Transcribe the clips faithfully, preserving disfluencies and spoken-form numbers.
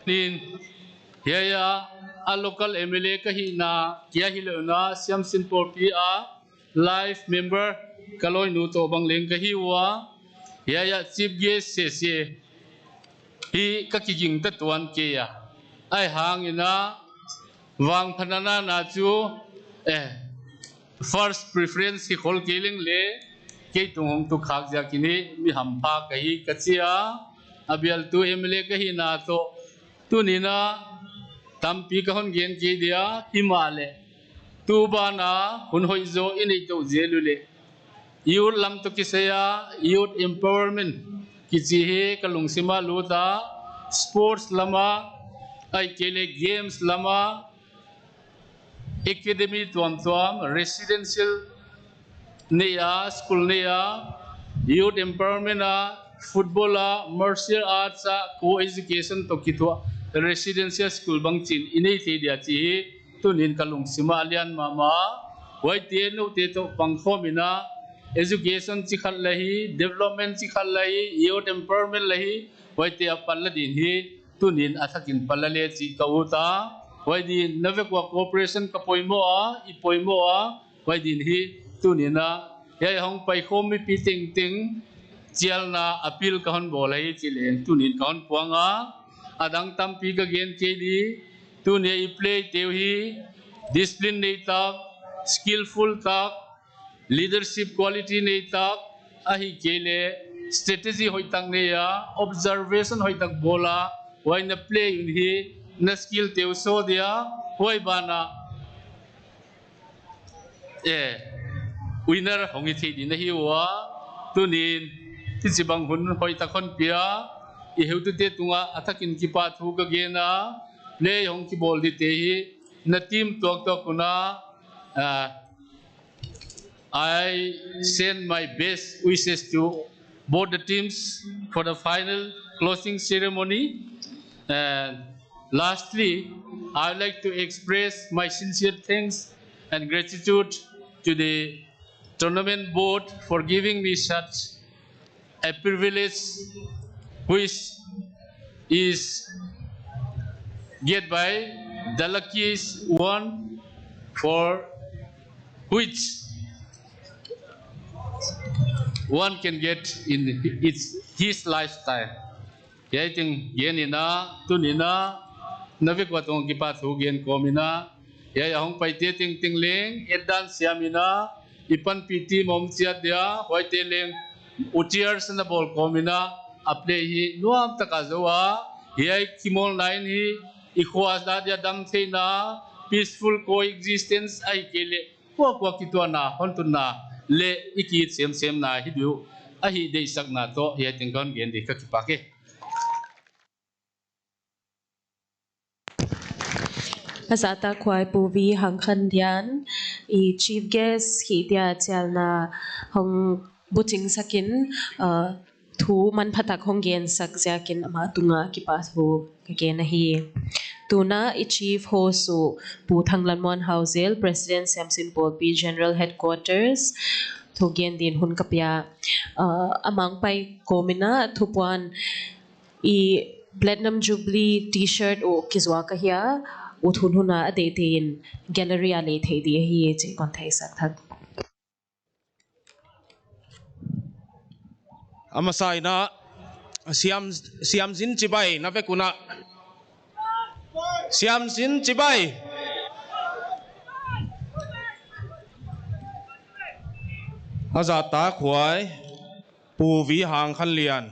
Nin, hiya, a local M L A ka hi na, kia hi lo na, Siamsin Polpi a, life member, ka loi nu to bang leng ka hi ua, hiya, chief guest se se, hi ka kiging ta tuan ke ya. Ai hang ina, vang phanana na chu, eh, first preference hi khol ke leng le, kei tung hong tu khak ja kini, mi ham pha ka hi ka chia, a bial tu M L A ka hi na to, Tunina tampi ka hon gen kei dia, ima le. Tu bana hun hoi zo i nei to jelu le. Youth lam to kisaya, youth empowerment kichi hi ka lungsima luta, sports lama, ai kele games lama, academy tuam tuam, residential nei a, school nei a, youth empowerment a, football a, martial arts a, co-education to kithua, residential school bang chin i nei thei dia chi hi, tunin ka lungsima lian mama, huaite note to pangkhom ina, education chi khat la hi, development chi khat la hi, youth empowerment la hi, huaite a pal la din hi, tunin a thakin pal la le chi ka uta, huai din na vekua cooperation ka poimo a, i poimo a, huai din hi, tunina, hiai hong pai khom mipi tengteng, chialna appeal ka hon bol ahi chi leng, tunin ka hon puang a, adang tampi ka gen kei di, tunia i play teu hi, discipline nei tak, skillful tak, leadership quality nei tak, ahi kei le, strategy hoi tak nei a, observation hoi tak bol a, huai na play un hi, na skill teu so dia, huai bana, eh, winner hong i thei din ahi ua, tunin, tichi bang hun hoi tak hon pia, i heutute tunga a thakin kipa thu ka gen a, play hong kibol di te hi, na team tuak tuak una, ah, I send my best wishes to both the teams for the final closing ceremony. And lastly, I would like to express my sincere thanks and gratitude to the tournament board for giving me such a privilege which is get by the luckiest one for which one can get in its, his lifetime. Hiai teng gen ina, tun ina, na vekua tong kipa thu gen kom ina, hiai a hong paite tengteng leng, et dan siam ina, i panpi team om chiat dia, huaite leng, u cheers na bol kom ina, a play hi nuam taka zo a, hiai kimol na in hi, i khua za dia dam theina, peaceful coexistence ahi kei le, kua kua kituana, hon tunna, le i ki sem sem na hi diu, ahi deisakna to, hiai teng kon gen di ka kipak e. A zahtakhuai Pu V Hangkhanlian, i chief guest hi dia chialna hong buching sakin, uh, thu manphatak hong gensak ziakin ama tunga kipa thu ka gen ahi. Tuna i chief host u Pu Thanglalmuan Haojel, President Siamsin Polpi General Headquarters, thu gen din hun ka pia. Uh, amang pai kom ina thupuan i Platinum Jubilee T-shirt u kizuak ahi a, u thun huna a deite in gallery a lei thei di ahi chi kon theisak thak. Amasa ina Siam, Siamzin chibai na vek una. Siamzin chibai. A zahtakhuai Pu V Hangkhanlian,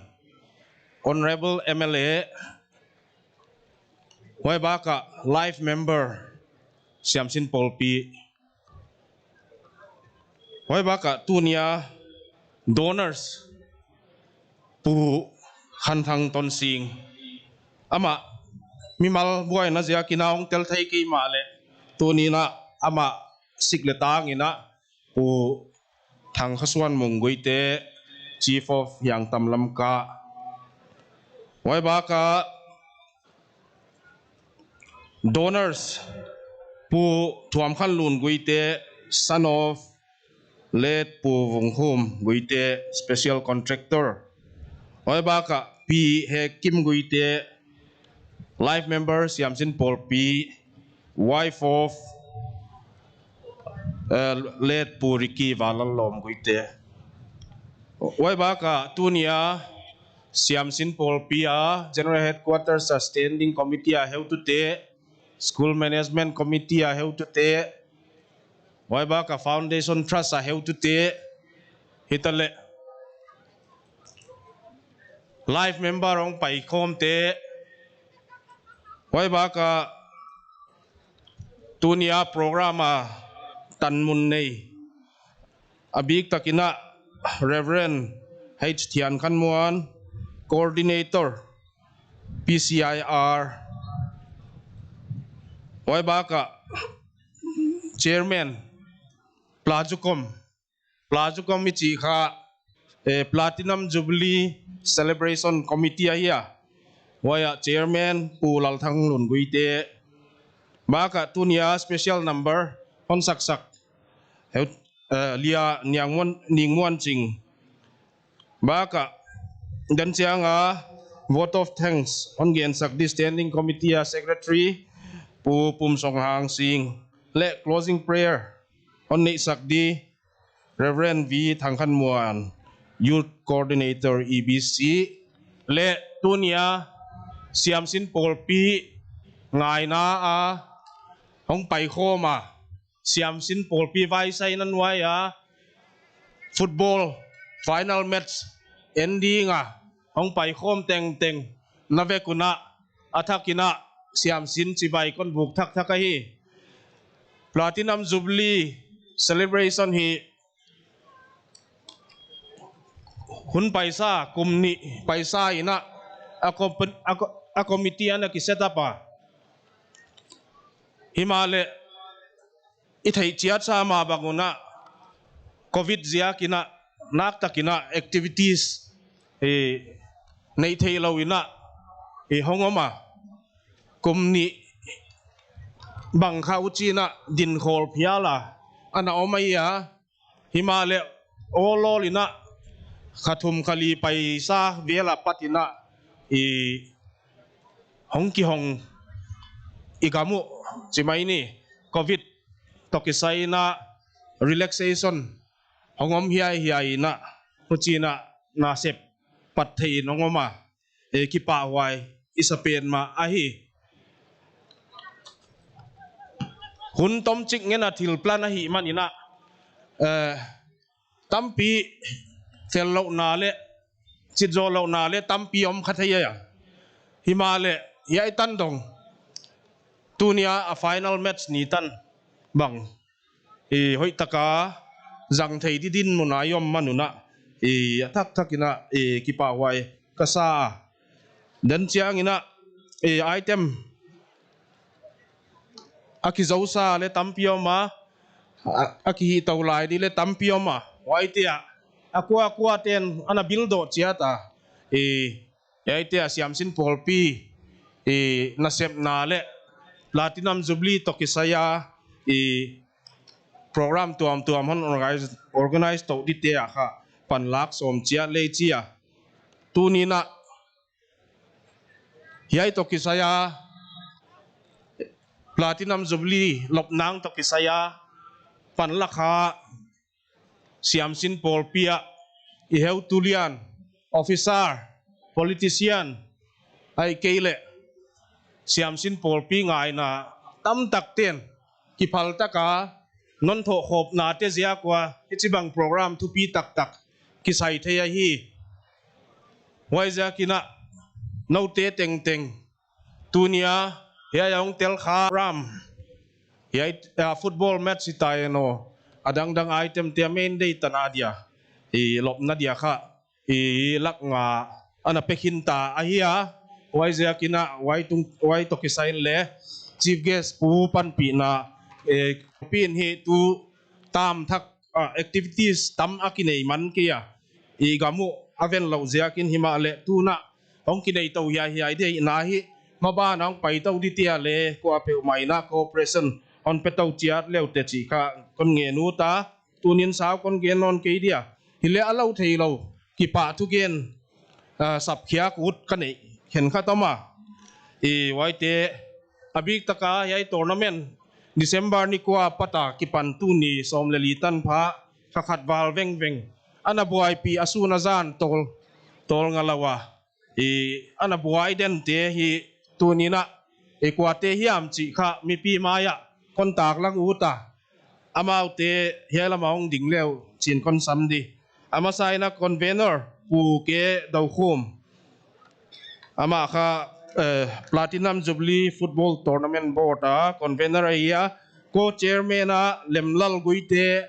Honorable M L A, huai baka life member Siamsin Polpi, huai baka tunia donors Pu Khanthang Tonsing, ama mimal buaina ziakin a hong tel thei kei mah le, tunina ama sik le tang ina Pu Thangkhasuanmung Guite, Chief of Yangtam Lamka, huai baka donors, Pu Thuamkhanlun Guite, son of late Pu Vungkhum Guite, special contractor. Huai baka Pi Hekim Guite, Life member Siamsin Polpi, wife of uh, late Pu Ricky Valalom Guite. Wai baka tunia Siamsin Polpi a General Headquarters a Standing Committee a heutute, School Management Committee a heutute, wai baka Foundation Trust a heutute, hitale life member ong paikhom te, wai baka tunia program a tanmun nei, abik takina Reverend H Thian Khanmuan, Coordinator P C I R, wai baka Chairman Plajukom, Plajukom ichi kha eh, Platinum Jubilee Celebration Committee ahi a. Wai a Chairman Pu Lalthanglun Guite. Baka tunia special number hon saksak. Heu, eh, lia niang muan, ning muan ching. Baka dan chiang a vote of thanks hon gensak di Standing Committee a Secretary Pu Pumsong Hangsing le closing prayer hon neisak di Reverend V Thangkhanmuan, Youth Coordinator E B C, le tunia Siamsin Polpi ngaina a hong paikhom a, Siamsin Polpi vaisai nan wai a football final match ending a hong paikhom tengteng na vekuna athakina Siamsin chibai kon buk thak thak ahi. Platinum Jubilee Celebration hi hun paisa, kum ni paisa ina a, comp- a, co- a committee ana ki set up a. Himale i thei chiat sa ma banguna Covid ziakina naktakina activities eh, nei thei lo ina eh, hongoma kum ni bang kha uchina dinkhol phiala ana om ahi a. Himale olol ina khathum khali paisa vela patina i hong kihong i gamu chimai ni Covid tokisaina relaxation hong om hiai hiai ina huchina nasep pat thei in hong oma eh, kipahhuai i sa pen ma ahi. Hun tomchik ngena thil plan ahi manina eh, tampi fel lo na le chit zo lo na le tampi om kha thei a. Himale hiai tan dong tunia a final match ni tan bang i hoi taka zang thei di dinmun a i om manuna i a thak thak ina i kipahhuai ka sa a. Dan chiang ina i item a kizosa le tampi om a a, a kihi to lai di le tampi om a. Wai tia a kua kua ten ana bil do chiat a i Hiai tia Siamsin Polpi i nasepna le Platinum Jubilee toh kisai a i program tuam tuam hon organize, organize to di tia kha panlak som chia lei chia. Tunina hiai toh kisai a Platinum Jubilee lopnang toh kisai a panlak kha Siamsin Polpi a i heutu lian, officer, politician, ai kei le Siamsin Polpi ngaina tamtak ten kiphal taka non thoh khopna te ziak ua hichibang program thupi taktak kisai thei ahi. Huaiziakin a note tengteng tunia hiai a hong tel kha ram hiai a football match hi tai no adangdang item te a main day tana dia i lopna dia kha i lak nga ana pe khin ta ahi a. Huaiziakin a huai tung huai toh kisai le chief guest pu panpina eh, pin hi tu tam thak ah, activities tam a kinei man kei a i gamu a ven lo ziakin himale tuna hong kinei to hiai hiai dei na hi maban hong pai to di tia le ko a peu mai na cooperation hon pe to chiat leu te chi kha kon nge nu ta tunin sau kon gen non kei dia hile a lo thei lo kipa thu gen ah, sapkhia kut ka nei khen kha toma I, huaite, abik taka hiai tournament December ni kua pata kipan tuni som le li tan pha, kha khat val veng veng. Ana buaipi a sun a jan tol, tol nga lawa. I, ana buai den te hi tuni na, i, kuate hiam chih kha mipi maia contact lang uta. Amaute hiai lama hong ding leu chin kon sam di. Amasa ina convenor Pu K Dokhum. Ama kha, eh, Platinum Jubilee Football Tournament Board a convenor ahi a, co-chairman a Lemlal Guite,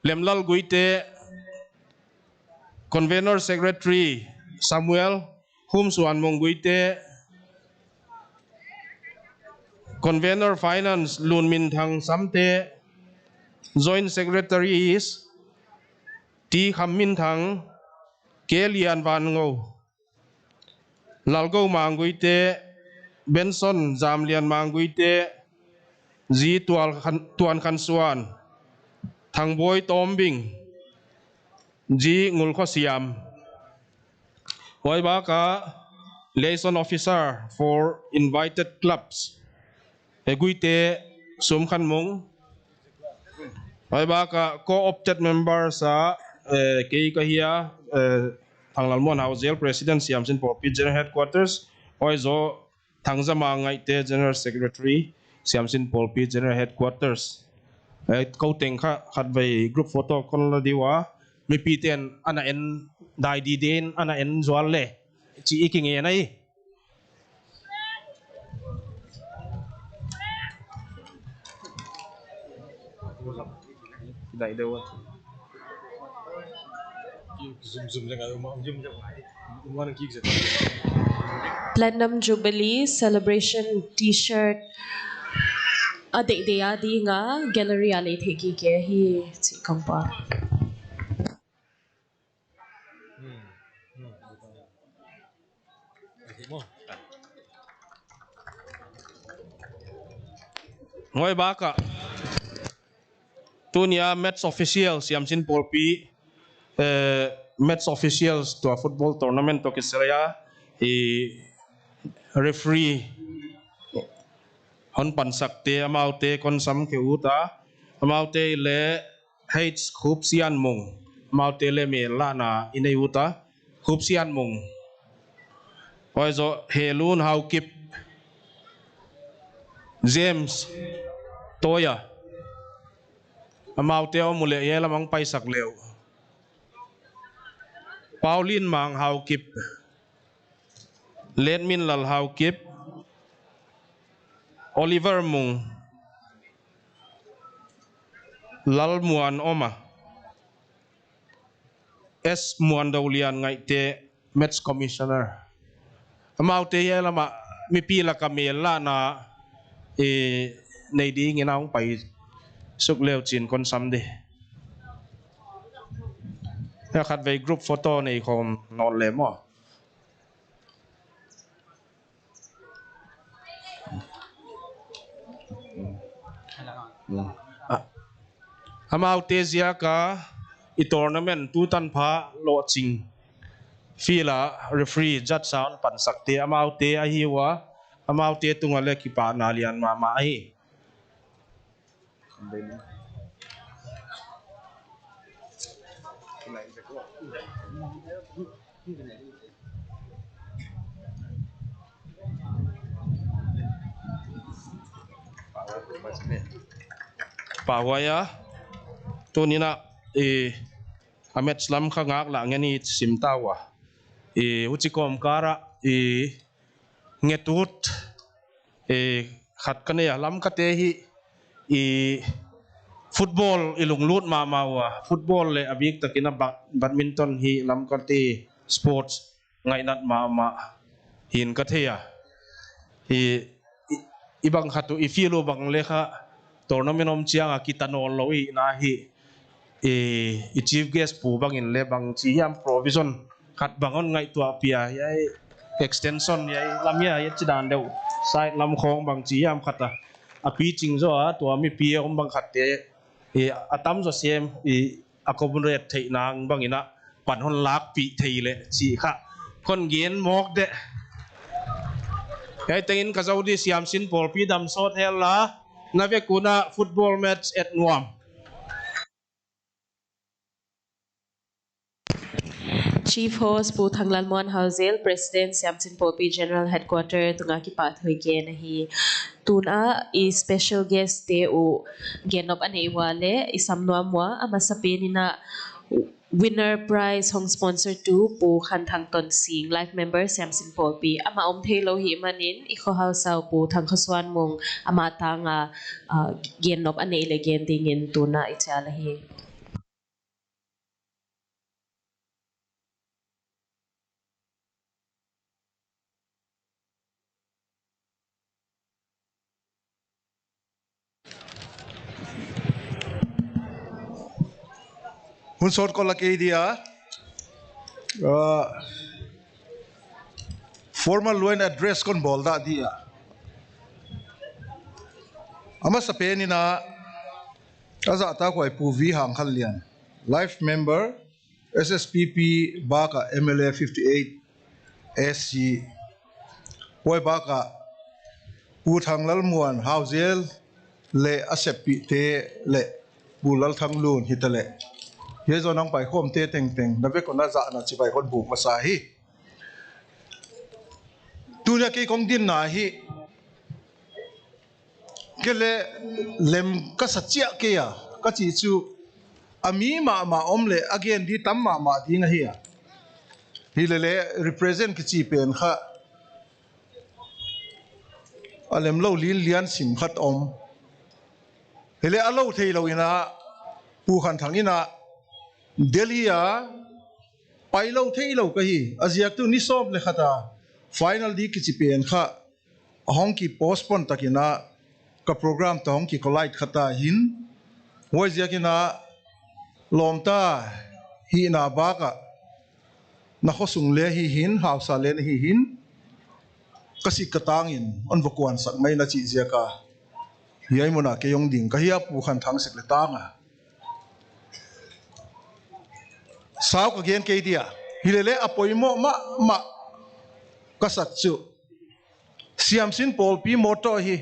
Lemlal Guite, convenor secretary Samuel Humsuanmung Guite, convenor finance Lunminthang Samte, joint secretaries T Khamminthang, K Lianvanngou, Lalgou Mang Guite, Benson Jamlian Mang Guite, G Tual Khan, Tuan Khan Suan, Thangboi Tombing, G Ngulkho Siam. Huai baka liaison officer for invited clubs, Guite Sumkhanmung. Huai baka co-opted members a, eh, kei ka hi a, eh, Thanglalmuanhao Jail President, Siamsinpolpi General Headquarters. Huai zo Thangzamang Ngaihte General Secretary, Siamsinpolpi General Headquarters. Eh, kou teng kha khatvei group photo kon la diu a, mipi ten ana en dai di den, ana en zual le, chi i kinge nai. Platinum Jubilee Celebration T-shirt a deidei a dinga gallery a lei thei kike hi chi kong pa. Huai baka tunia match official Siamsinpolpi, eh, match officials tua football tournament toh kisai a, i, referee hon pansak te, amaute kon sam khe uta, amaute le H Khupsianmung, amaute le mel lana i nei uta, Khupsianmung. Huai zo Helun Haokip, James Toya. Amaute om ule hiai lam hong paisak leu. Pauline Mang Haokip, Letminlal Haokip, Oliver Mung, Lalmuan Oma, S Muandoulian Ngaihte, Match Commissioner. Amaute hiai lama mipi laka mel lana, eh, nei dingin a hong paisuk leu chin kon sam di. Hiai khatvei group photo nei khom nawn le maw. A, amaute ziaka i tournament tu tanpha lohching field a referee judge a hon pansak te amaute ahi ua, amaute tunga le kipahna lian mahmah ahi. Pahhuai a, tunina, eh, a match lam kha ngak lah ngen i sim ta ua. Eh, huchi kom kara, eh, ngetut, eh, khat ka nei a, Lamka te hi, i, football i lunglut mahmah ua, football le abik takin a ba-, badminton hi Lamka te sports ngaihnat mahmah hin ka thei a. I, i, i bang khat u, i field u bang le kha tournament om chiang a kita nawn lou i na hi, i, i chief guest pu bangin le bang chi hiam provision khat bang hon ngaihtuah pia, hiai extension hiai lam hiai, hiai chi dan deuh side lam khong bang chi hiam khat a, a pitching zo a, tua mipi a om bang khat te, i, a tam zo sem, i, accommodate theih nang bangin a pan hon lakpih thei le chi kha Kon gen mok de. Hei tengin ka zo di Siamsin Pawlpi dam sawt hel la. Na vekun a football match et nuam. Chief Host Pu Thanglalmuan Hauzel, President Siamsin Pawlpi General Headquarter, tunga kipa thu i gen ahi. Tuna i special guest te u gen nop a nei ua le i sam nuam ua, a masa pen in a winner prize hong sponsor tu Pu Khanthang Tonsing, life member Siamsin Pawlpi. Ama om thei lo hi manin i kho hausa u Pu Thangkhasuanmung ama tanga, ah, gen nop a nei le gen dingin tuna i chal ahi. Hun sawt ko la kei dia. Ah, formal luan address kon bol da dia. A masa pen in a, a zahtak huai Pu V Hangkhanlian, life member, S S P P baka M L A fifty-eight A C. Huai baka Pu Thanglalmuan Hauzel le a seppih te le Pu Lalthanglun hita le. Hei zo nang pai khom te tengteng, na vekun a zahna chibai kon buk masa hi. Tunia kei kong dinna hi. Kei le lem ka sa chiah kei a, ka chi chu a mi mahmah om le a gen di tam mahmah ding ahi a. Hi le le represent kichi pen kha a lem lo lin lian sim khat om. Hi le a lo thei lo in a Pu Khanthang in a Delhi a pai lo thei lo ka hi. A ziak tu ni sawm le khat a final di kichi pen kha a hong ki postpone takin a ka program ta hong ki collide khat a hin, huai ziakin a lawmta hihna baka na khosung le hi hin, hausa le na hi hin, ka sik ka tangin on va kuan sak mai na chi ziaka hiai muna kei hong ding ka hi a Pu Khanthang sik le tanga. Sau ka gen kei dia. Hi le le a poimoh mahmah ka sak chu Siamsin Pawlpi motto hi,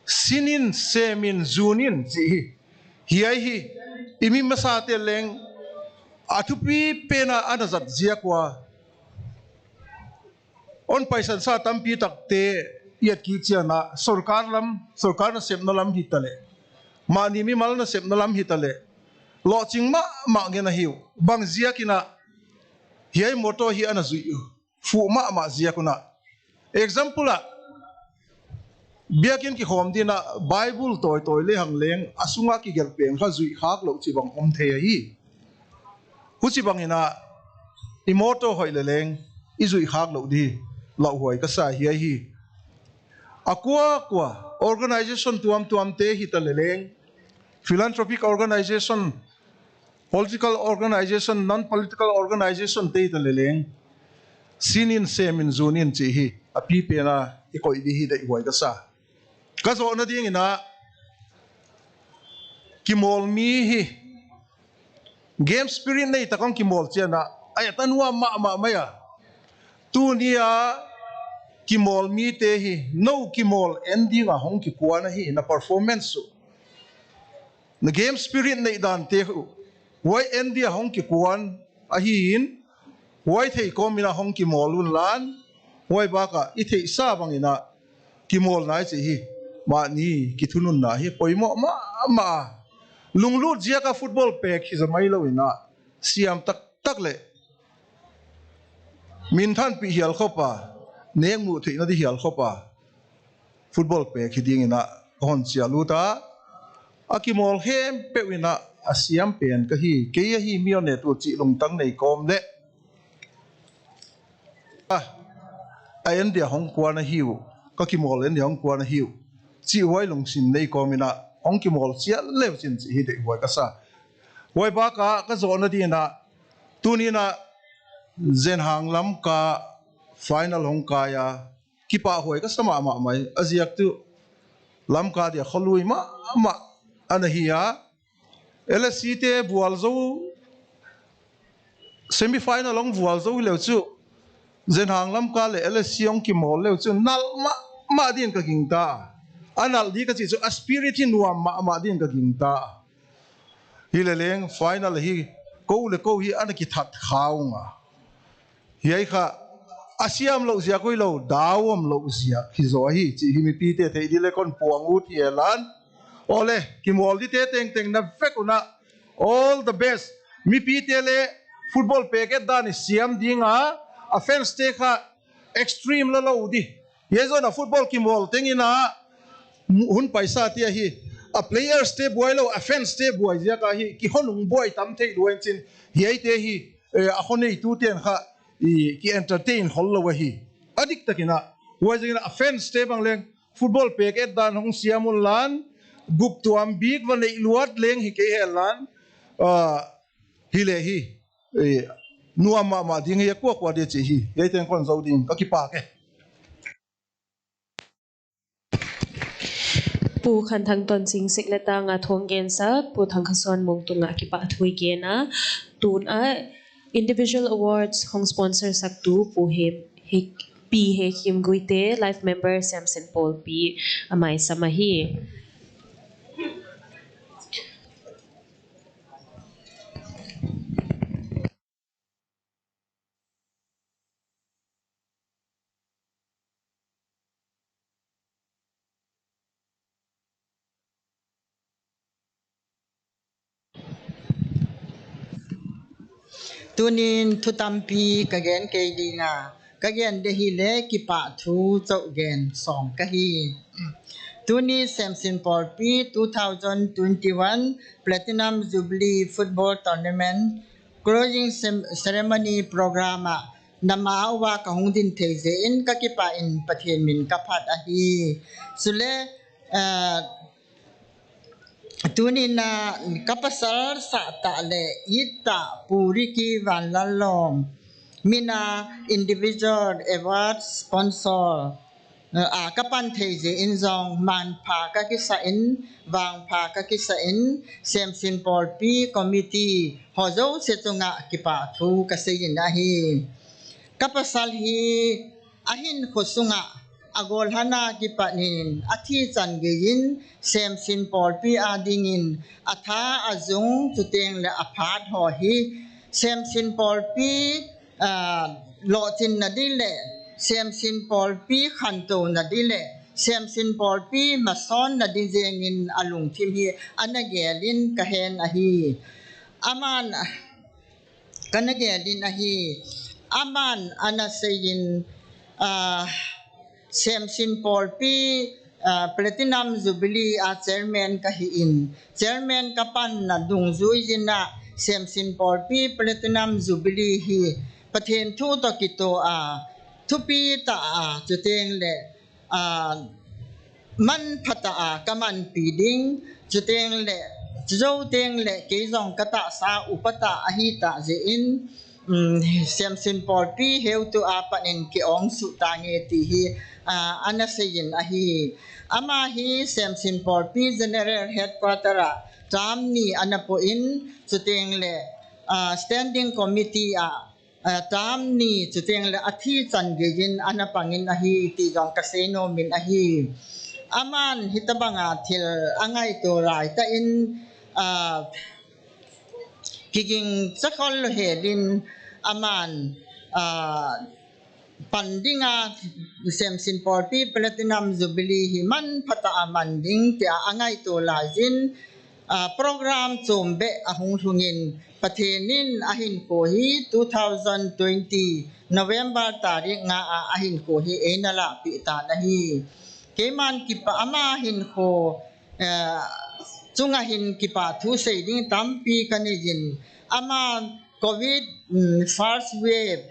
sinin, semin, zunin, chi hi. Hiai hi, i mi masa te leng, a thupi pen a ana zat ziak ua. On paisan sa tampi takte, i at kik chian a, sorkar lam, sorkar nasepna lam hita le. Mahni mimal nasepna lam hita le. Lohching mahmah ngen ahi u. Bang ziakin a, hiai motto hi ana zui u. Fuh mahmah ziak un a. Example a, biakin kikhawm din a Bible tawitawi le hang leng a sunga kigelh pen kha zuih khak lo chi bang om thei ahi. Huchi bangin a i motto hoih le leng i zuih khak lo di lauhuai ka sa hi ahi. A kuakua organization tuamtuam te hita le leng, philanthropic organization, political organization, non-political organization te hita le leng, sinin, semin, zunin chi hi a pi pen a i koih di hi deihhuai ka sa. Ka zohna dingin a kimawl mi hi game spirit nei tak hong kimawl chian a, a et a nuam mahmah mai a. Tuni a kimawl mite hi nou kimawl en ding a hong kikuan ahi na performance uh. Na game spirit neih dan te uh. Huai en dia hong kikuan ahi in, huai thei kawmin a hong kimawl un lan, huai baka i theihsa bangin a kimawl nai chi hi, mahni kithununna hi poimoh mahmah a. Lunglut ziaka football pek hi za mai lo in a, siam taktak le min thanpih hial khop a, neng muh theihna di hial khop a. Football pek hi dingin a hon chia lut a, a kimawl khempeuh in a, a siam pen ka hi, kei ahi mi on ne tu chih lungtang nei kawm le. A, a en dia hong kuan ahi u, ka kimawl en dia hong kuan ahi u. Chih huai lungsim nei kawmin a, hong kimawl chiat leu chin chih hi deihhuai ka sa. Huai baka ka zohna dingin a, tunin a Zenhang Lamka final hong kai a, kipahhuai ka sa mahmah mai. A ziak tu Lamka dia kholui mahmah ana hi a. L S C te vual zo, semi final hong vual zo hi leu chu Zenhang Lamka le L S C hung kimol leu chun nal mama din ka gingta. Anal di ka chi chu a spirit hi nuam mama din ka gingta. Hile leng final hi ko le ko hi ana kithat khaunga. Hiai kha asiam lou ziak hoilou, dau um lou ziak hijo ahi, chi hi mipite thei di le kon puang ut hi elan. Ole, kimol dite tengteng na vek una, all the best. Mipite le football pek et dan i siam dinga, a fans te kha extreme la lou di. Hiai jona football kimol tengin a, hun paisa ti ahi. A players te buai lou, a fans te buai ziak ahi, kihonung buai tam thei lou in chin. Hiaite hi, eh, a hon ei tu ten kha, i, ki entertain hol lou ahi. Adik takin a, huai zingin a fans te bang leng, football pek et dan hung siam un lan, gup tuam bik va nei luat leng hi kei hen lan, ah, hile hi, eh, nuam mama ding hi a kuakua di chi hi, hiai teng kon zou ding, ka kipak e. Pu Khanthang Tonsing Sikletang a thu hung gensa, Pu Thangkhason Mongtung a kipa thu i gen a, tun a individual awards hung sponsor sak tu Pu Hem, He, Pi Hekim Guite, Life Member Samson Paulpi, a mai sam ahi. Tunin thu tampi ka gen kei dinga, ka gen de hi le kipa thu chauh gen song ka hi. Tuni Semsin Pawlpi two thousand twenty-one Platinum Jubilee Football Tournament Closing Ceremony Program a na mah uva ka hung din thei jeh in ka kipah in Pathian min ka phat ahi. Chule, eh, tuni na ka pasal sah tah le it tah Pu Ricky Vanlalawm mina individual award sponsor a ka pan thei jeh in jong manpha ka kisa in, vangpha ka kisa in, Semsin Pawlpi Committee ho jouse chunga kipah thu ka sei in ahi. Ka pasal hi a hinkho sunga a golhana kipat in a thi chan gei in Semsin Pawlpi a dingin a tha a jung chuteng le a phat ho hi Semsin Pawlpi, ah, lohchinna di le, Semsin Pawlpi khantona di le, Semsin Pawlpi masonna di jeng in a lungthim hi ana gel in ka hen ahi. Aman, ka na gel in ahi. Aman ana sei in, ah, Semsin Pawlpi, ah, Platinum Jubilee a chairman ka hi in, chairman ka panna dungjui in a Semsin Pawlpi Platinum Jubilee hi Pathian thu toh kitoh a, thupi tah a, chuteng le, ah, manpha tah a ka manpi ding, chuteng le, chujou teng le, kei jong ka tahsa upa tah ahi tah jeh in, um, Semsin Pawlpi heutu a pat in ki-ong suh tange ti hi, ah, ana sei in ahi. Ama hi Semsin Pawlpi General Headquarter a term ni ana po in, chuteng le, ah, Standing Committee a, ah, term ni chuteng le a thi chan gei in ana pang in ahi ti jong ka sei nom in ahi. Aman hitabang a thil a ngaito lai tah in, ah, kiging chakhol lou hel in aman, ah, pan ding a Semsin Pawlpi Platinum Jubilee hi manpha tah a man ding tia a ngaito lai in, ah, program chom beh a hung lhung in Pathian in a hinkho hi two thousand twenty November tarik nga a a hinkho hi eina lahpeh tan ahi. Keiman kipah, ama hinkho, eh, chunga hin kipah thu sei ding tampi ka nei in, ama covid, mm, first wave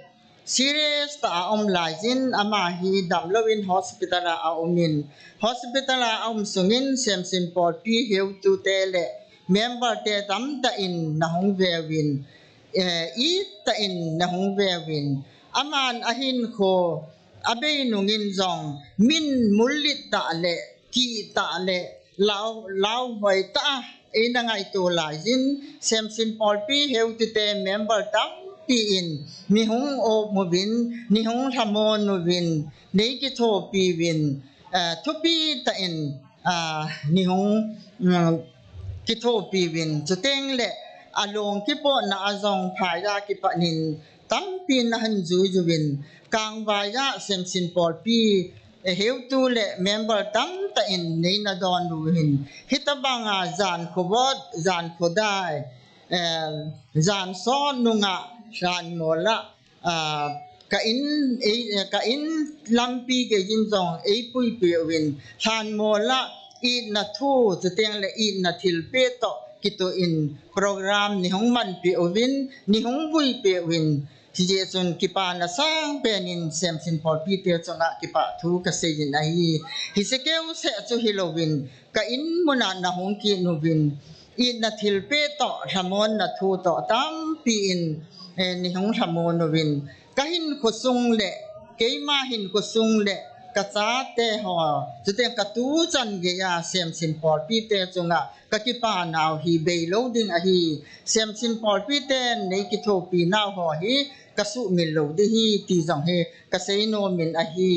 serious tah a um lai in ama hi damlou in hospital a a um in, hospital a a um sung in Semsin Pawlpi heutute le member te tamtah in na hung ve uvin, eh, it tah in na hung ve uvin, aman a hinkho a bei nung in jong min mullit tah le kih tah le lau, lauhoi tah a eina ngaito lai in Semsin Pawlpi heutute member tam tampi in nei hung um uvin, nei hung lhamon uvin, nei kithopi uvin, eh, thupi tah in, ah, nei hung, mm, kithopi uvin. Chuteng le along kipotna a jong phai a kipat in tampi na hung jui uvin, Kangvai a Semsin Pawlpi, eh, heutu le member tamtah in nei na don uvin. Hitabang a jan khovot, jan khodai, eh, jan sot nung a lhanmol a, ah, ka in, ei, eh, ka in lampi gei in jong ei puipeh uvin, lhanmol a itna thu, chuteng le itna thilpeh toh kitoh in program nei hung manpeh uvin, nei hung vuipeh uvin, hijeh chun kipana sangpen in Semsin Pawlpi te chunga kipah thu ka seiyin ahi. Hiche keu seh chu hilouvin, ka in mun a na hung kit uvin, itna thilpeh toh, lhamonna thu toh, tampi in, eh, nei hung lhamon uvin, ka hinkho sung le, keima hinkho sung le, ka chate ho, chuteng ka tuchan gei a Semsin Pawlpi te chunga ka kipanau hi beilou ding ahi. Semsin Pawlpi ten nei kithopi nau ho hi ka sumil lou ding ahi ti jong hi ka seinom in ahi.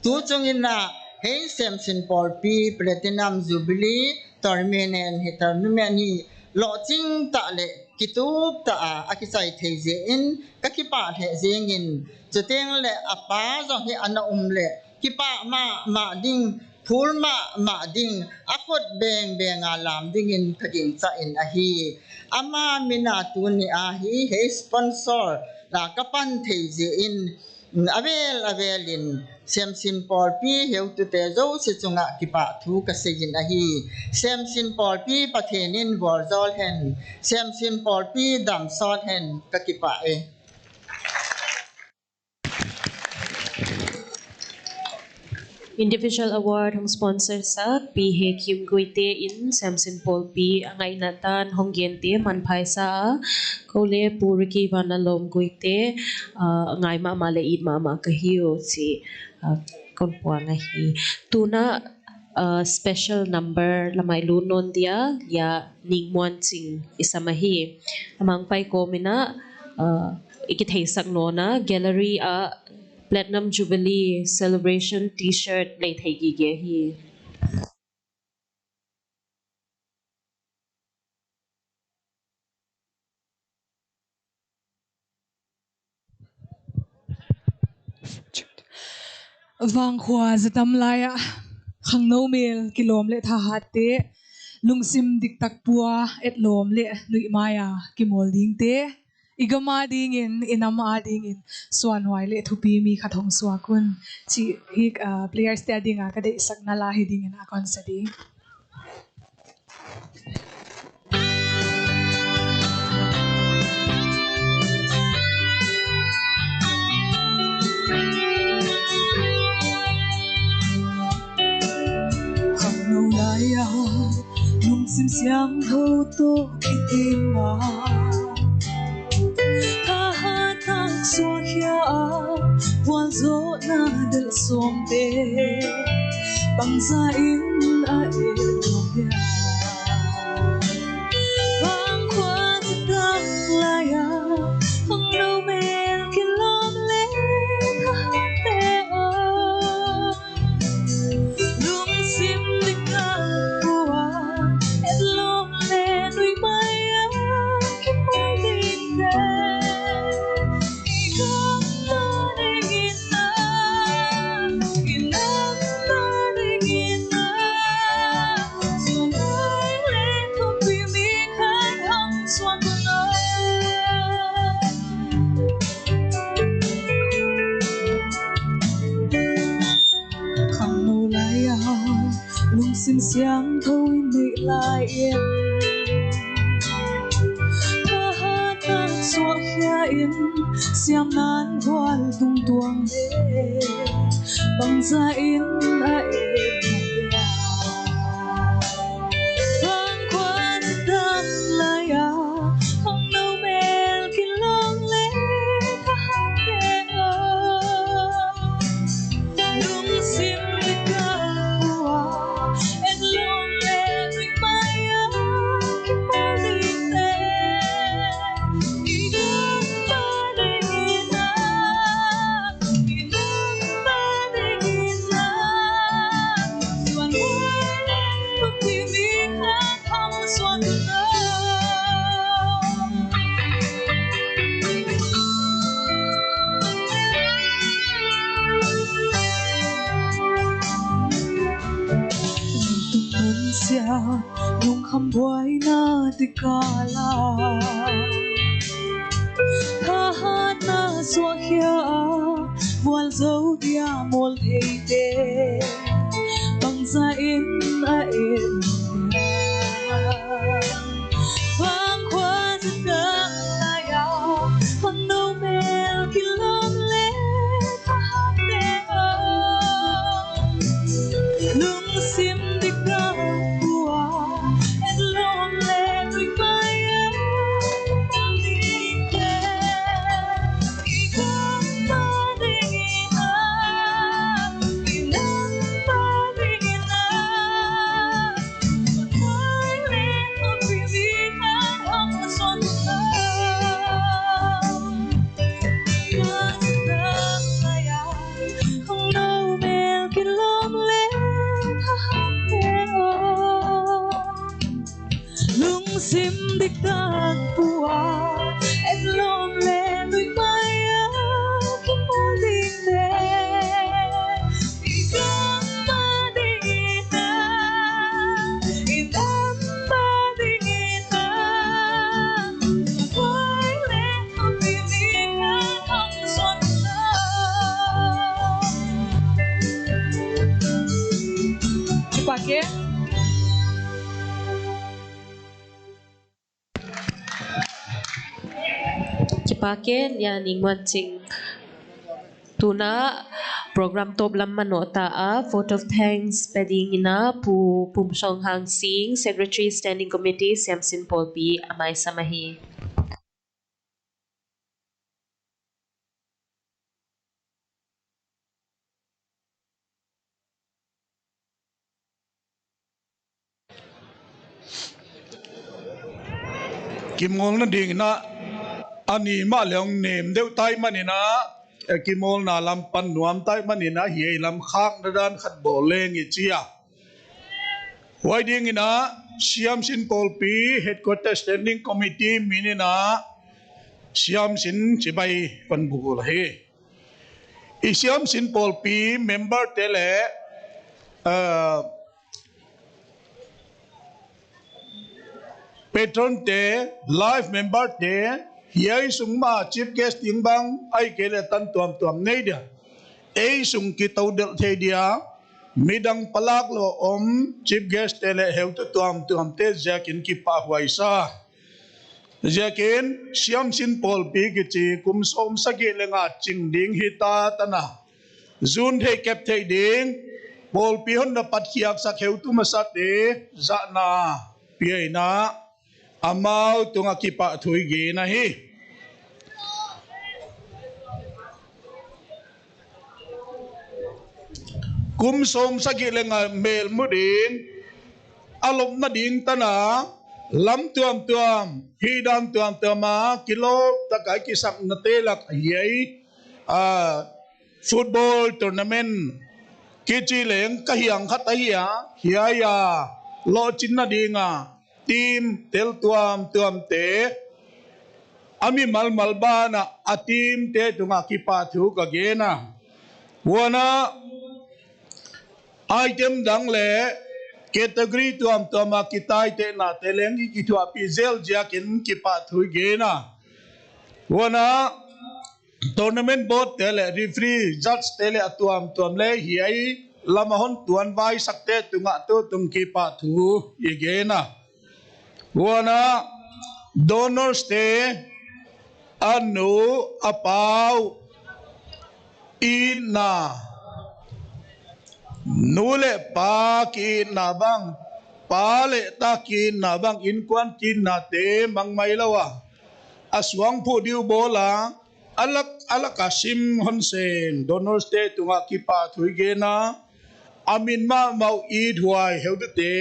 Tuchung in a, hei Semsin Pawlpi Platinum Jubilee tournament hi, tournament hi lohching tah le kitup tah a, akichai thei jeh in ka kipah lheh jeng in, chuteng le apa jong hi ana um le kipah mama ding, phul mama ding, akhut beng beng a lam ding in ka gingcha in ahi. Ama min a tuni a hi hei sponsor la ka pan thei jeh in, avel avel in Semsin Pawlpi heutute jouse chunga kipah thu ka seiyin ahi. Semsin Pawlpi Pathen in vuljol hen, Semsin Pawlpi damsot hen, ka kipah e. Individual award hung sponsor sah Pi Hekim Guite in Semsin Pawlpi angaina dan hung gente manphaisa a, kole Pu Ricky Vanlalom Guite, ah, ngai mama le it mama kahiu ti, ah, kon puang ahi. Tuna, ah, special number lamai lu non dia, ya Ningmuanching isam ahi. Amang pai komina, ah, ikitheisak nona gallery a Platinum Jubilee Celebration T-shirt lei thei gige hi. Vangkhua jadam laiya khangnou mel kilom le thahat te, lungsim diktak pua etlom le nuimai a kimol ding te, igam a dingin, inam a dingin, suanhuai le thupi mi khat hung suak un. Chi hi, ah, players te a dinga ka deisakna la hi dingin a kon sa ding. Khangnou laiya lungsim siangthou toh kitima, thahat tah suakhia a, vualjona del somte, bangza in a e tua. Vangkhua jadam laiya khangnou mel kilom le thahat te o, lungsim diktak pua etlom le nuimai a kimol ding te, igam a dingin a, inam a dingin a, suanhuai le thupi mi khat hung suak un. Khangnou laiya lungsim siangthou in nei lai in, thahat tah suakhia in, siamnan vual tung tuang le, bangza in a e tua. Vangkhua jadam laiya khangnou mel kilom le thahat te o, lungsim diktak pua etlom le nuimai a kimol ding te, igam a Lungkham buaina tikala, thahatna suakhia, vualzo dia mol theite, bangza in a in. Vangkhua zakang laya, vangno mel kilom le thahatte o. Lungsim dik a bua, etlom le tuimai a, tang ding te. I gam pa ding ina, i nam pa ding ina. Mai le ko pi ding a hong son na. Ka nam na ya. Khangno mel kilom le thahatte o. Lungsim dik a bua, etlom le tuimai a kimol ding te. I gam pa ding ina, i nam pa ding ina. Mai le ko pi ding a hong son na. Kipa kei. Kipa kei, Nia Ningmanching. Tuna program toplam manoh ta a, vote of thanks pe ding ina Pu Pumsong Hangsing, Secretary Standing Committee, Siamsin Polpi, amaisam ahi. Kimolna ding ina, ani ma le hong nem deuh tai man ina, eh, kimolna lam pan nuam tai man ina, hiai lam khakna dan khat bol leng i chi a. Huai ding ina, Siamsin Polpi Headquarter Standing Committee min ina, Siamsin chibai pan bol ahi. I Siamsin Polpi member te le, ah, patron te, live member te, hiai sung ma chief guest ding bang, ahihkeileh tan tuamtuam nei dia. Ei sung kitoudel thei dia, midang palak lou om, chief guest te le heutu tuamtuam te ziakin kipahhuai sa. Ziakin Siamsin Polpi kichi kum som sagi le nga ching ding hita tana. Zun thei kep thei ding, Polpi hon na pat khiak sak heutu masa te, zahna pia ina, amau tunga kipahthu i gen ahi. Kum som sagi le nga mel mu ding, a lopna ding tana, lam tuamtuam, hi dan tuamtuam a, kilou taka kisakna te lak ahi ai, a, football tournament, kichi leng ka hiang khat ahi a, hiai a, lohchinna dinga, team tel tuamtuam te, a mimal mal bana, a team te tunga kipahthu ka gen a. Huan a, item dang le category tuamtuam a kitaitehna te leng i kithuahpih zel ziakin kipahthu i gen a. Huan a, tournament board te le referee, judge te le a tuamtuam le hiai lam a hon tuan vaisak te tunga tutung kipahthu i gen a. Huan a, donors te, a nu, a pau, itna, nu le pa ki-itna bang, pa le ta ki-itna bang, inkuan ki-itna te mang mai lou a, a suangphuh diu bol a, a lak, a lak a sim hon seng, donors te tunga kipahthu i gen a, a min mahmah i thuai heutu te,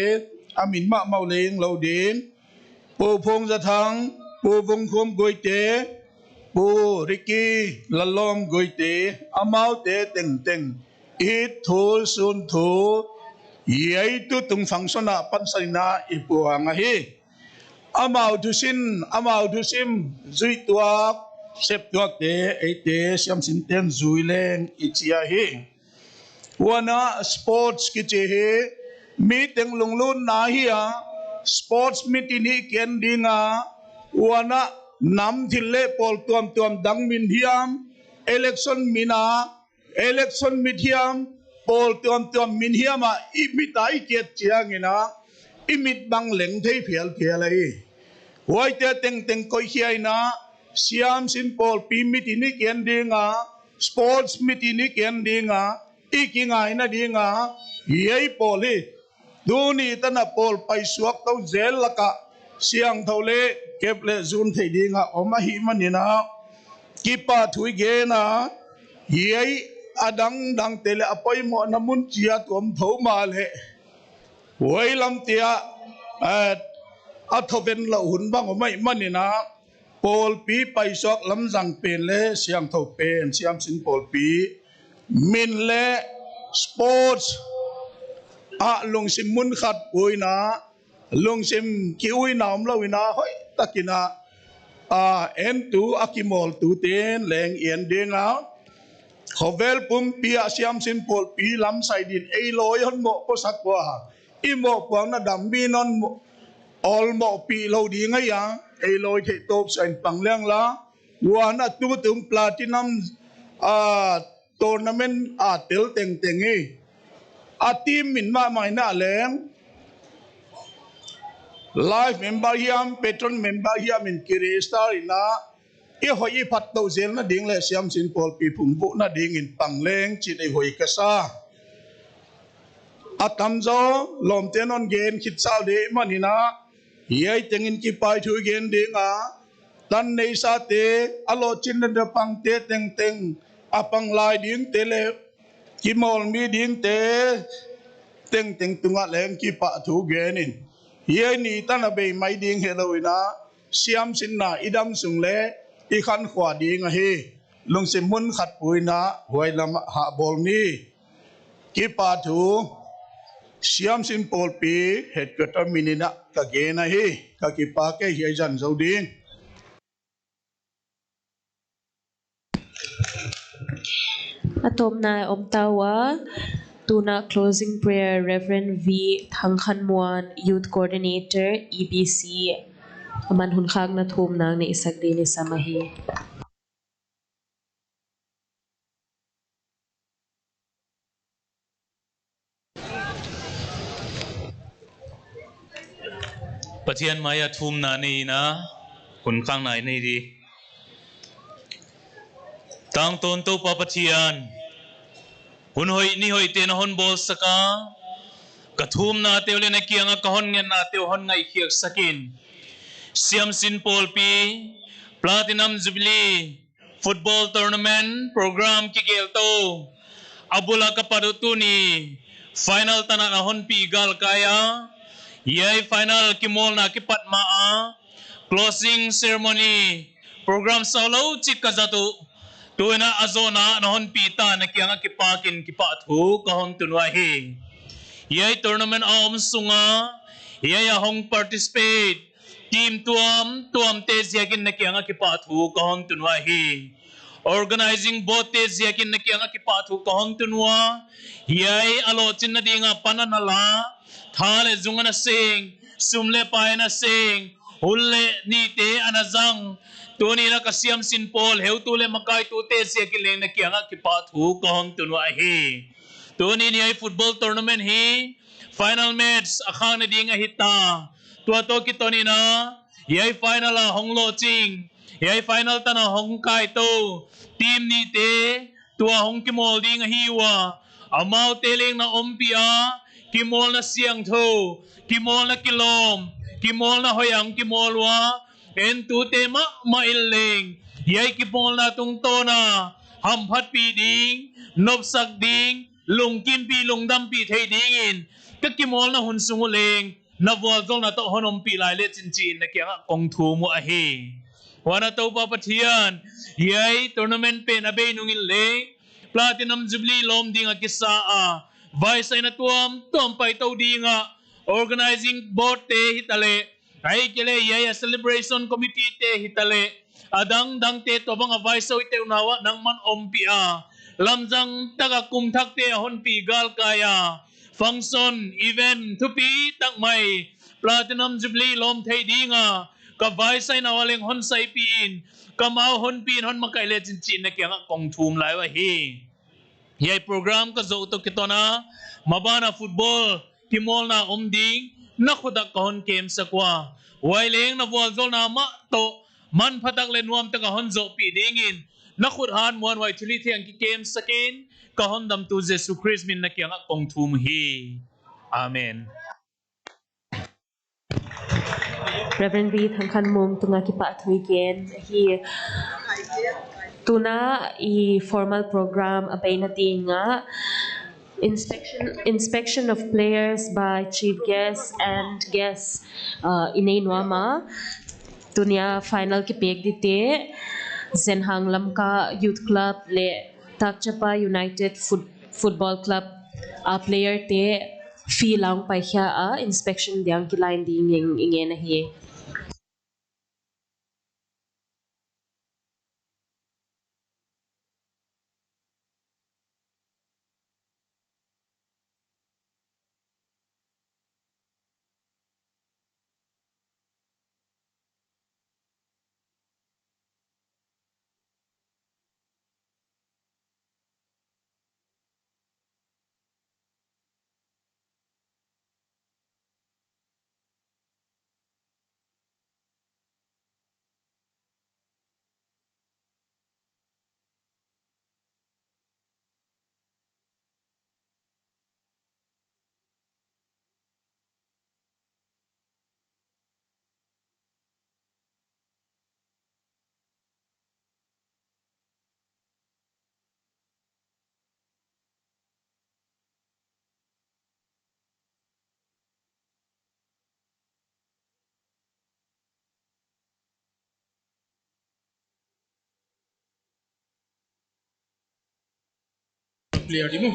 a min mahmah leng lou ding, Pu Phungzathang, Pu Vungkhum Guite, Pu Ricky Lalom Guite, amau te tengteng, i thu sun thu, hiai tutung function a pansan ina i puang ahi. Amau thusim, amau thusim, zui tuak, sep tuak te, eite, Siamsin ten zui leng i chi ahi. Huan a sports kichi hi, mi teng lunglutna hi a, Sports meet in hi ken dinga, uana nam thil le pawl tuamtuam dang min hiam, election mina, election meet hiam, pawl tuamtuam min hiama i mit a i kiat chiangina, i mit bang leng thei phial phial ahi. Huaite tengteng koi khiaina, Siamsin pawlpi meet in i ken dinga, sports meet in i ken dinga, i kingaina dinga, hiai pawl hi tuni tana pawl paisuak tou zel laka siangthou le kep le zun thei dinga om ahi manina, kipa thu i gena, hiai adang dang te le a poimohna mun chia tuam thou ma le, huai lam tia, eh, a thoven lo hun bang om ahi manina, pawlpi paisuak lamzang pen le siangthou pen, Siamsin pawlpi min le sports a lungsim mun khat puina, lungsim kiuina om loina, hoi takina, a, entu a kimawltu ten leng i en dinga, khovel pumpi a Siamsin pawlpi lam sai din ei lawi hon moh posak ua, i moh puangna dam bi non moh, ol moh pi lo ding ahi a, ei lawi thei top sa in pang leng la, uana tutung platinum, a, tournament a tel tengteng hi a team min mah mai na leng, life member hiam, patron member hiam in ki register ina, i hoi i phat tou zelna ding le Siamsin pawlpi phungvuhna dingin pang leng chin ei hoi kasa. A tamzaw lawmte non gen khit sal ding manina, hiai tengin kipa thu gen dinga, tan neisate, a lawchinna pangte tengteng, a pang lai dingte le kimawl mi dingte tengteng tunga leng kipa thu genin, hiai ni tana bei mai ding hi loina, Siamsinna i dam sung le i khankhua ding ahi. Lungsim mun khat puina huai lama hahbawl ni. Kipa thu, Siamsin pawlpi headquarter min ina ka gen ahi. Ka kipa kei hi a zan zo ding. A tawpna om ta ua, tuna closing prayer, Reverend V Thangkhanmuan, Youth Coordinator, E B C, aman hun khakna thumna nei sak ding i sam ahi. Pathian maia thumna neina, hun khakna i nei di. Tangtawn Toupa Pathian, hun hoih ni hoih te na hon bawlsak a, ka thumna teu le na kianga ka hon ngenna teu hon ngaihkhiak sakin. Siamsin pawlpi, Platinum Jubilee, Football tournament program kigel tou. A bula ka pat uh tuni. Final tana na hon pi galkai a. Hiai final kimawlna kipat ma a. Closing ceremony program sau lou chik ka zat uh. Tuina a zawhna na hon pi ta na kianga kipakin kipa thu ka hon tun uh ahi. Hiai tournament a om sunga. Hiai a hong participate team tuamtuam te ziakin na kianga kipa thu ka hon tun uh ahi. Organizing board te ziakin na kianga kipa thu ka hon tun uh a. Hiai a lawchinna dinga pan ana la. Tha le zung ana seng. Sum le pai ana seng. Hun le ni te ana zang. Tuni na ka Siamsin pawl heutu le makaitu te ziakin leng na kianga kipa thu ka hon tun uh ahi. Tuni ni hiai football tournament hi final match a khakna ding ahi ta. Tua toh kiton ina, hiai final a hong lawching, hiai final tana hong kai tou team ni te, tua hong kimawl ding ahi ua. Amau te leng na ompih a, kimawlna siangthou, kimawlna kilawm, kimawlna hoih a hong kimawl ua. Entute mahmah in leng, hiai kimawlna tungtawna hamphatpih ding, nopsak ding, lungkimpih, lungdampih thei dingin ka kimawlna hun sung uh leng na vualzawlna toh hon ompih lai le chin chiin na kianga kong thum uh ahi. Huana Toupa Pathian, hiai tournament pen a bei nungin leng Platinum Jubilee lawm dinga kisa a, vaisaina tuamtuam pai tou dinga, organizing board te hitaleh, ahihkeileh hiai a celebration committee te hitaleh, adang dang te tobang a vaisawite unau a nangman ompih a, lamzang taka kum thak te a honpih galkai a, function, event, thupi tak mai, Platinum Jubilee lom thei dinga, ka vaisainau a leng hon saipi in, ka mau hon pi in hon makai le chin chin na kianga kong thum lai u ahi. Hiai program ka zoh toh kiton a, mabana football kimolna om ding, na khut a ka hon kemsak ua. Huai leng na vualzawlna mah toh, manpha tak le nuam tak a hon zohpih dingin, na khut han muanhuai thilhih theng kikemsak in, ka Hondamtu Jesu Khrist min na kianga kong thum uhi. Amen. Reverend V. Thangkhanmung tunga kipahthu i gen ahi. Tuna i formal program a beina dinga inspection, inspection of players by chief guest and guests, uh, i nei nuam a. Tunia final kipek dite, Zenhang Lamka Youth Club le Takchapa United Foot-, Football Club a player te field a hong paikhia a, inspection dia hong kilah dingin i ngen ahi. Player di mo.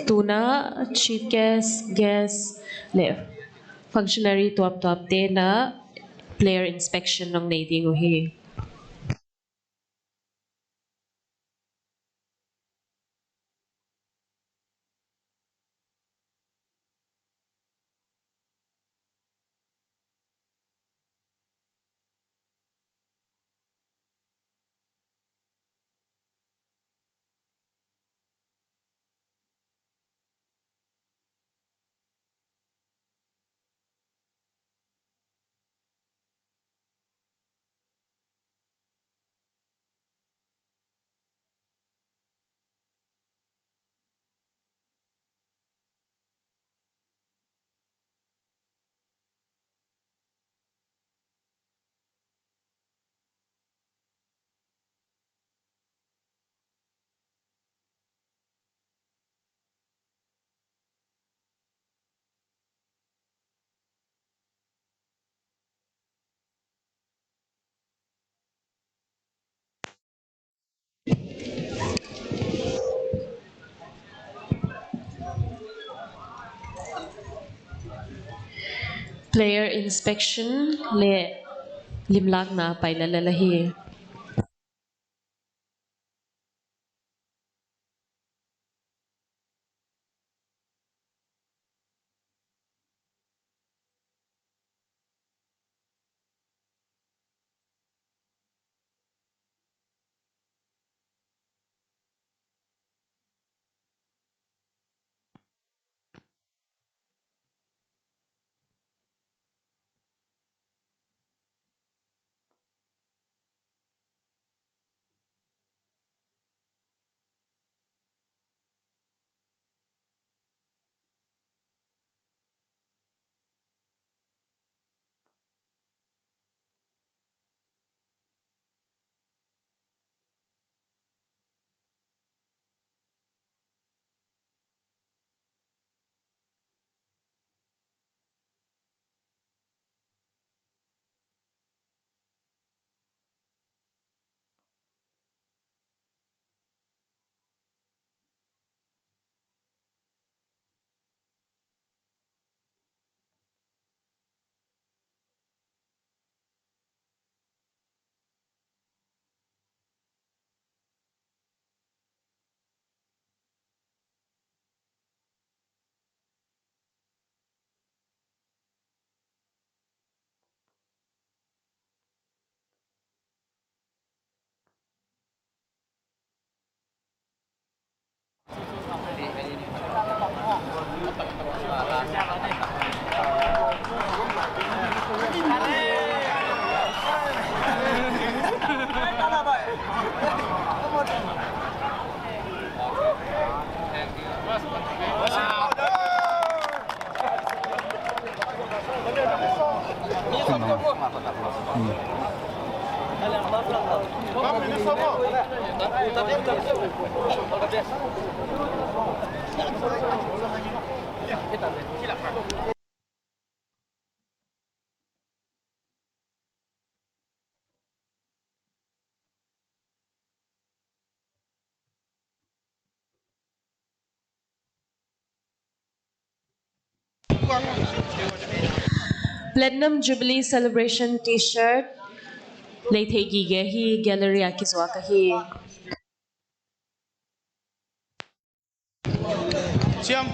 Tuna chief guest, guest le functionary tuamtuam te na player inspection nong nei ding uhi. Player inspection le limlakna pai lala hi. Platinum Jubilee Celebration T-shirt lei thei gige hi gallery a kijoh kahi. Siam.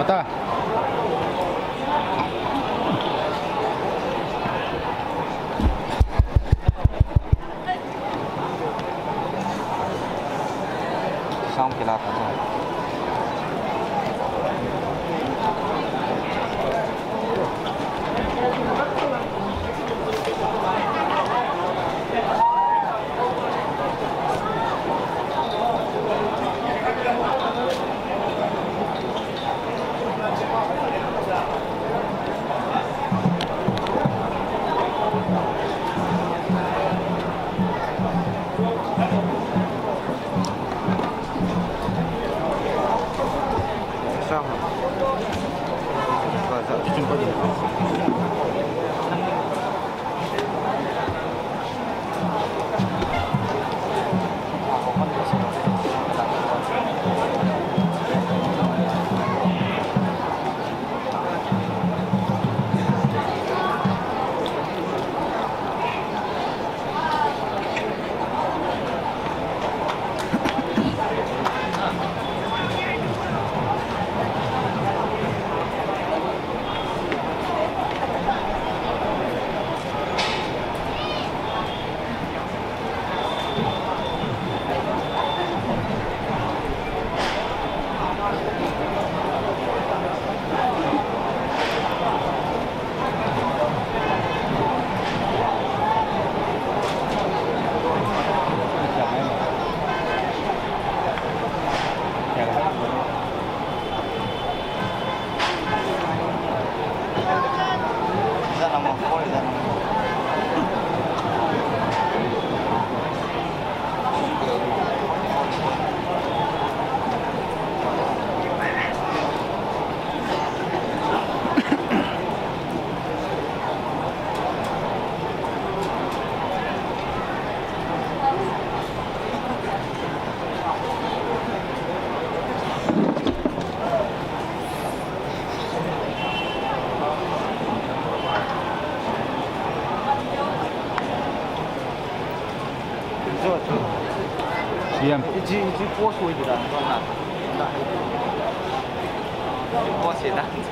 Ata. Sound kila ta. Ichi, ichi post hoitah dan chu na. Post hoitah chu.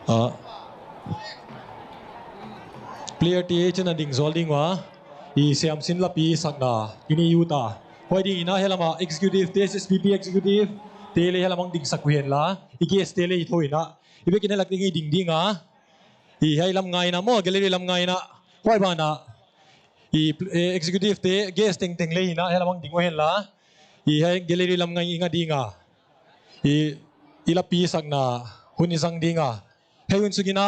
Ah, player te chun ading jol ding uva, i Siamsin Lapi sakna ini uta. Hoi ding ina helama executive te, S S P P executive te le helamang ding sak uhen la, i guest te le i tho ina, i bekin helak ding i ding dinga. I hei lam ngaina mo, gallery lam ngaina. Hoi bana i pl- eh, executive te, guest teng teng le ina helamang ding uhen la, i hei gallery lam ngai inga dinga. I, i lapi sakna hun i jang dinga. Hei hun sugina,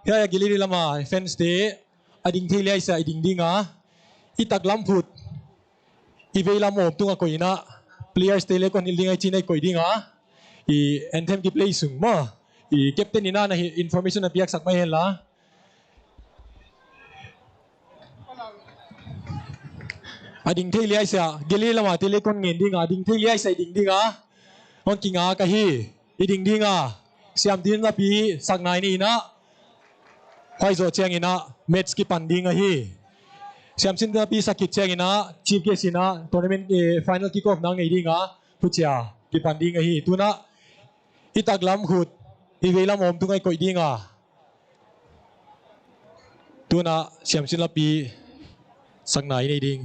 hei gallery lama fans te ading thei le aisa i ding dinga. I taklam phut, i veilam om tunga koina, players te le kon hil ding ai chin ai koi dinga. I anthem ki play sung ma, i captain ina na hi information a piak sak mai hen la. Ading thei le aisa, gallery lama te le kon ngen dinga, ading thei le aisa i ding dinga. Hon kinga ka hi, i ding dinga. Siamsin Lapi sakna ini ina. Hoi jo cheng ina, match kipan ding ahi. Siamsin Lapi sak kit cheng ina, chief guest ina, tournament, eh, final kick off nang nei dinga. Huchia, kipan ding ahi. Tuna, i taklam khut, i veilam om tunga i koi dinga. Tuna Siamsin Lapi sakna i nei ding.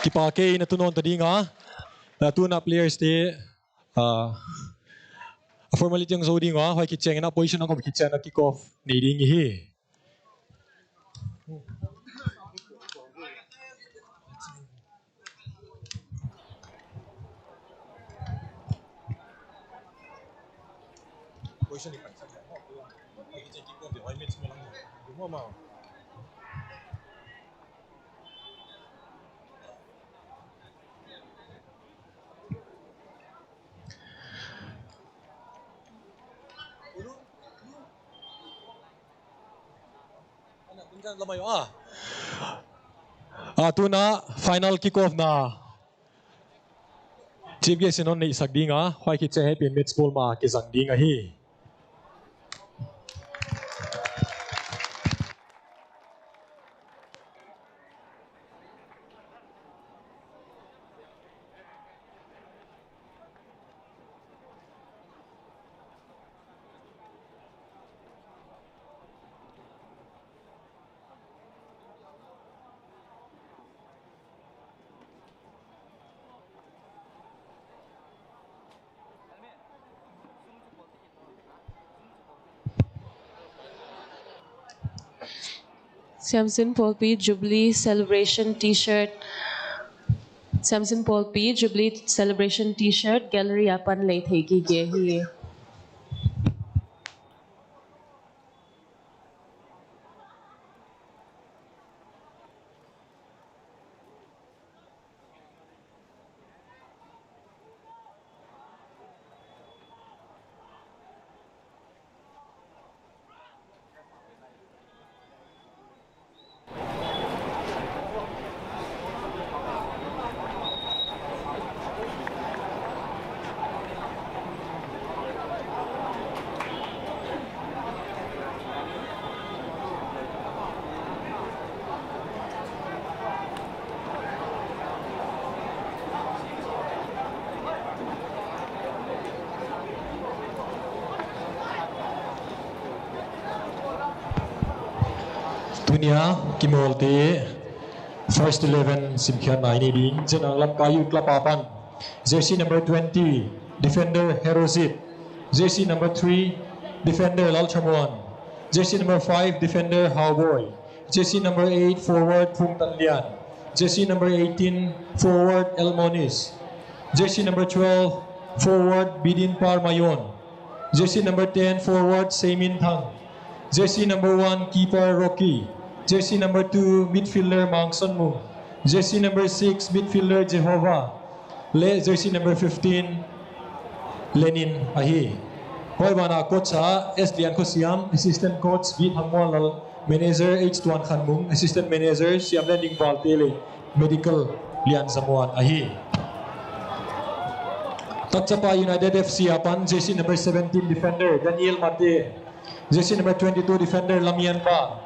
Kipa kei na tunon ta dinga, na tuna players te, ah, a formality ang zo dinga, hoi kicheng na position ang kicheng na kick off ni ding hi. Ah, tuna final kick off na chief guest in hon neisak dinga, hoi kicheng happy match ball ma kijang ding ahi. Samson Paulpi Jubilee Celebration T-shirt. Samson Paulpi Jubilee Celebration T-shirt gallery a pan lei thei kit ahi. Tunia kimolte first eleven simkhiatna inei ding. Chenna lamkai Youth Club a pan jersey number twenty, defender Herozit. Jersey number three, defender Lalthamuan. Jersey number five, defender Haoboi. Jersey number eight, forward Phungtanlian. Jersey number eighteen, forward Elmonis. Jersey number twelve, forward Bidinpar Mayon. Jersey number ten, forward Seiminthang. Jersey number one, keeper Rocky. Jersey number two, midfielder Mangsonmung. Jersey number six, midfielder Jehovah. Le jersey number fifteen, Lenin ahi. Hoi bana coach a S Liankhosiam, assistant coach B Thangmuanlal, manager H Tuankhanmung, assistant manager Siamlenning Valte le medical Lianzamuan ahi. Takchapa United F C a pan jersey number seventeen, defender Daniel Mate. Jersey number twenty-two, defender Lamianpa.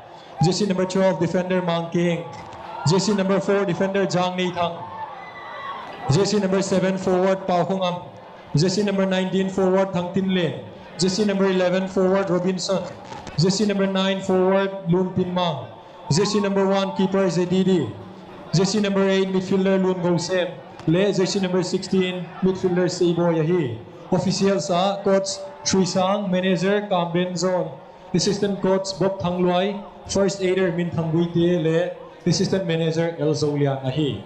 Jersey number twelve, defender Mangkeng. Jersey number four, defender Jangneithang. Jersey number seven, forward Paokhongam. Jersey number nineteen, forward Thangtinlen. Jersey number eleven, forward Robinson. Jersey number nine, forward Lunpinmang. Jersey number one, keeper Zedidi. Jersey number eight, midfielder Lungosem. Le jersey number sixteen, midfielder Seiboi ahi. Officials a coach Srisang, manager Kambenjon, assistant coach Bob Thangluai, first aider Minthang Guite le assistant manager Elzolian ahi.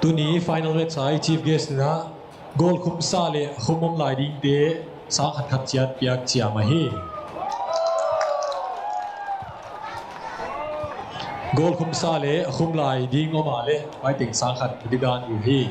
Tuni final match a i chief guest na goal khumsa le khum um lai ding te sang khat khat chiat piak chiam ahi. Goal khumsa le khum lai ding um a le, pai teng sang khat di dan u hi.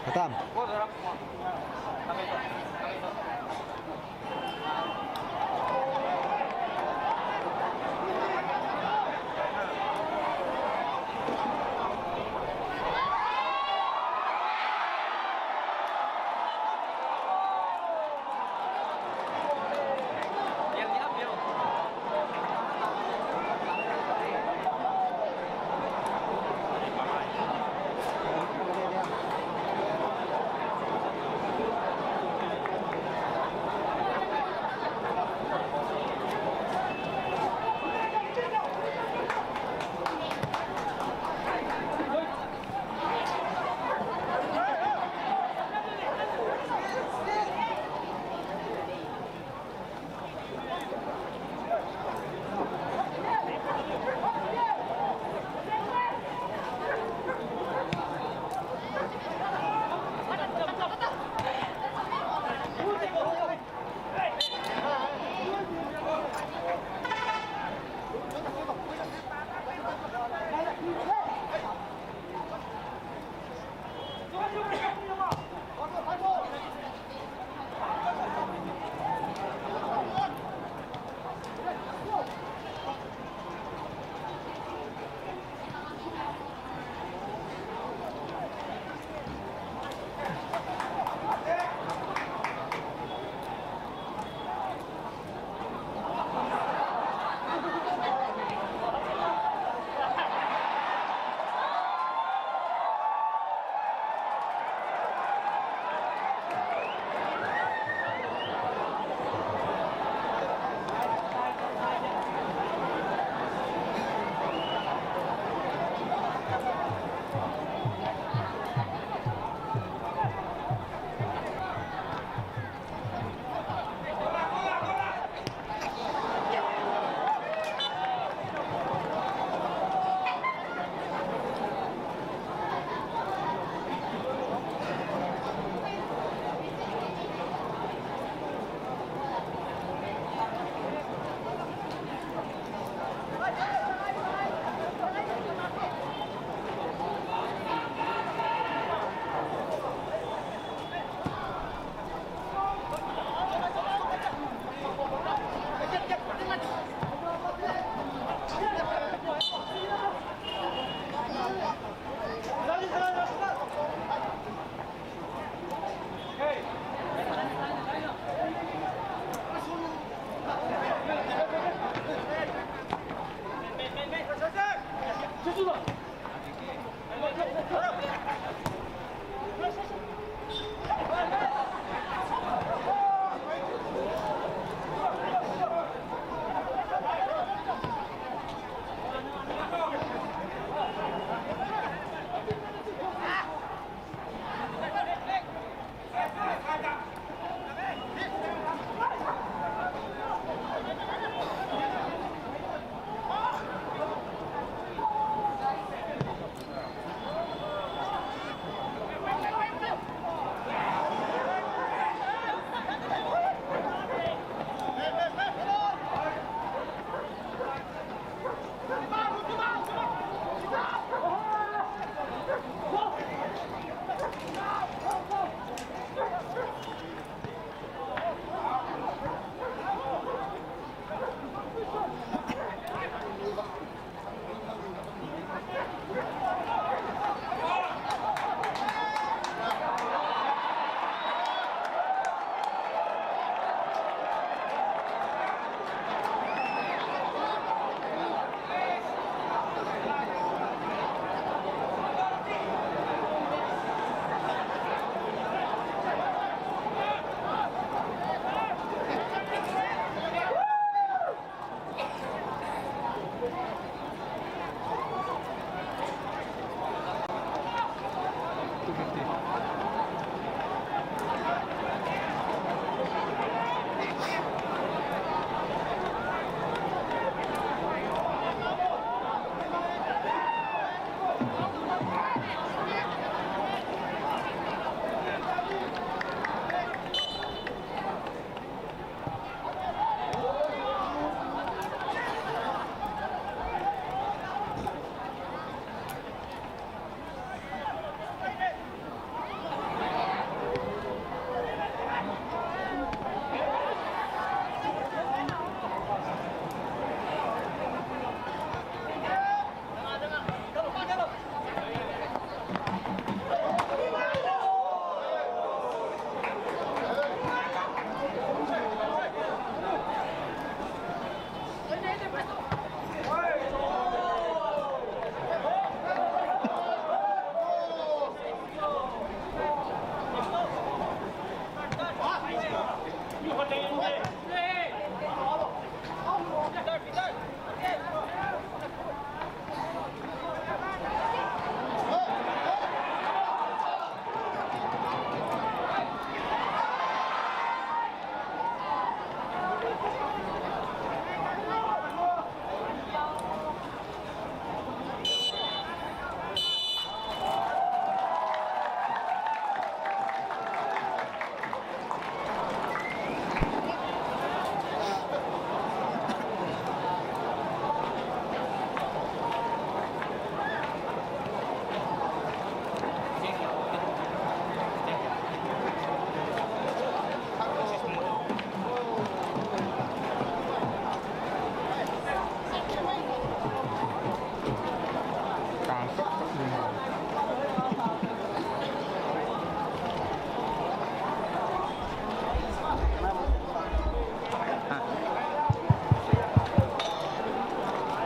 Khatam.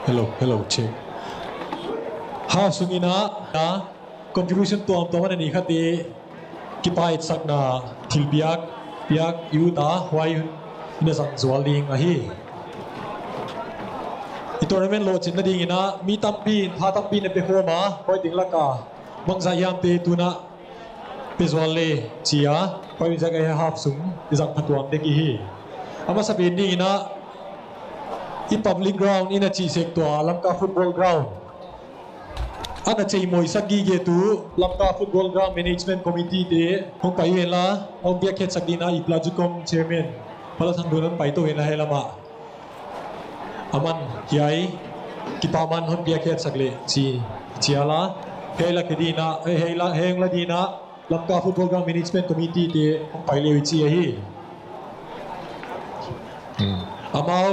Hello, hello, check. Half sung in a, a contribution tuamtuam ana nei khate, kipa etsakna thilpiak, piak i ut a, huai in a zang zual ding ahi. I tournament lochinna dingin a, mi tampi in, pha tampi in a pekhom a, huai ding laka, bangzah hiam te tuna, pe zual le chi a, huai zah a half sung, i zang phatuam dek ihi. Amasapen dingin a, i public ground in a chi sek tua, Lamka Football Ground. Ana chei moisak gige tu, Lamka Football Ground Management Committee te, hong pai uvin la, hong piak khetsak dingin a, i Plajukom Chairman, Pala Thangdun hon pai tou uvin la helama. Aman, hiai, kipaman hon piak khetsak le, chi, chi a la, hei la khe dingin a, eh, hei la, hei la dingin a, Lamka Football Ground Management Committee te hong pai le u chi ahi. Amau,